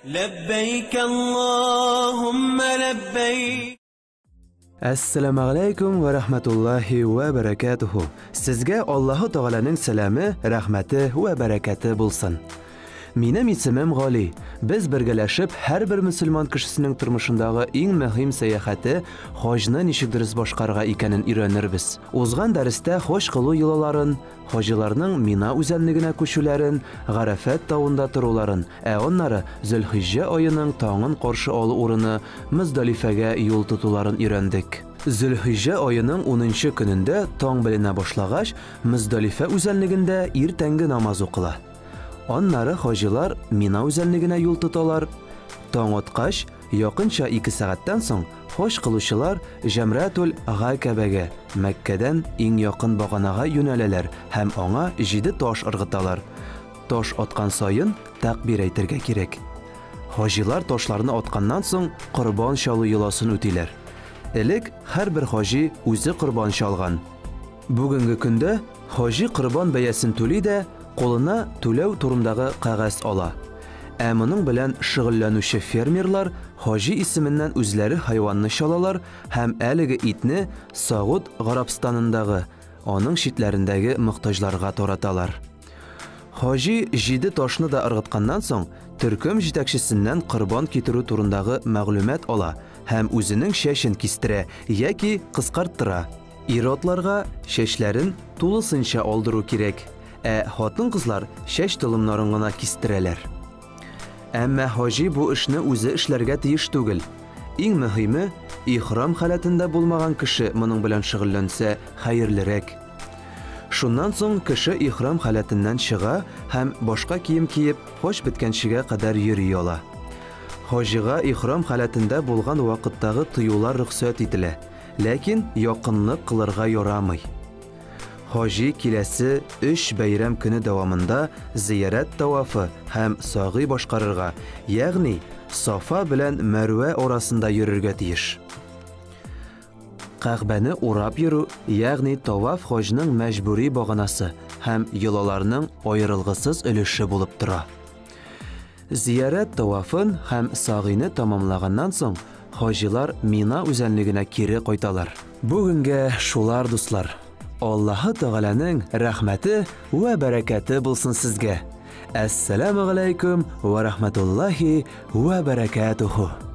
لبيك اللهم لبيك. Әссәламегаләйкүм вә рәхмәтуллаһи вә бәрәкәтүһү. Сезгә Аллаһы Тәгаләнең сәламе, рәхмәте вә бәрәкәте булсын. Минем исемем Гали. Без бергәләшеп һәрбер мөселман кешесенең тормышындагы иң мөһим сәяхәте хаҗны ничек дөрес башкарырга икәнен өйрәнербез. Узган дәрестә хаҗ кылу йолаларын, хаҗиларның Мина үзәнлегенә күчүләрен, Гарәфәт тавында торуларын, ә аннары Зөлхиҗҗә аеның таңын каршы алу урыны Мөздалифәгә юл тотуларын өйрәндек. Зөлхиҗҗә аеның унынчы көнендә таң беленә башлагач, Мөздалифә үзәнлегендә иртәнге намаз укыла. Аннары хаҗилар Мина үзәнлегенә юл тоталар. Таң аткач, якынча ике сәгатьтән соң, хаҗ кылучылар Җәмрәтүл Гакәбәгә, Мәккәдән иң якын баганага юнәләләр һәм аңа җиде таш ыргыталар. Таш аткан саен тәкъбир әйтергә кирәк. Хаҗилар ташларны атканнан соң корбан чалу йоласын үтиләр. Элек һәрбер хаҗи үзе корбан чалган. Бүгенге көндә хаҗи корбан бәясен түли дә, кулына түләү турындагы кәгазь ала. Ә моның белән шөгыльләнүче фермерлар хаҗи исеменнән үзләре хайванны чалалар һәм әлеге итне Согуд Гарәбстанындагы, аның читләрендәге мохтаҗларга тараталар. Хаҗи җиде ташны да ыргытканнан соң, төркем җитәкчесеннән корбан китерү турындагы мәгълүмат ала һәм үзенең чәчен кистерә яки кыскарттыра. Ир-атларга чәчләрен тулысынча алдыру кирәк, ә хатын-кызлар чәч толымнарын гына кистерәләр. Әмма хаҗи бу эшне үзе эшләргә тиеш түгел. Иң мөһиме, ихрам халәтендә булмаган кеше моның белән шөгыльләнсә хәерлерәк. Шуннан соң кеше ихрам халәтеннән чыга һәм башка кием киеп, хаҗ беткәнчегә кадәр йөри ала. Хаҗига ихрам халәтендә булган вакыттагы тыюлар рөхсәт ителә. Ләкин якынлык кылырга ярамый. Хаҗи киләсе өч бәйрәм көне дәвамында зиярәт тавафы һәм сагый башкарырга, ягъни Сафа белән Мәрвә арасында йөрергә тиеш. Кәгъбәне урап йөрү, ягъни таваф хаҗның мәҗбүри баганасы һәм йолаларның аерылгысыз өлеше булып тора. Зиярәт тавафын һәм сагыйны тәмамлаганнан соң, хаҗилар Мина үзәнлегенә кире кайталар. Бүгенгә шулар, дуслар. Аллаһы Тәгаләнең рәхмәте вә бәрәкәте булсын сезгә. Әссәламү галәйкүм вә рәхмәтуллаһи вә бәрәкәтүһү.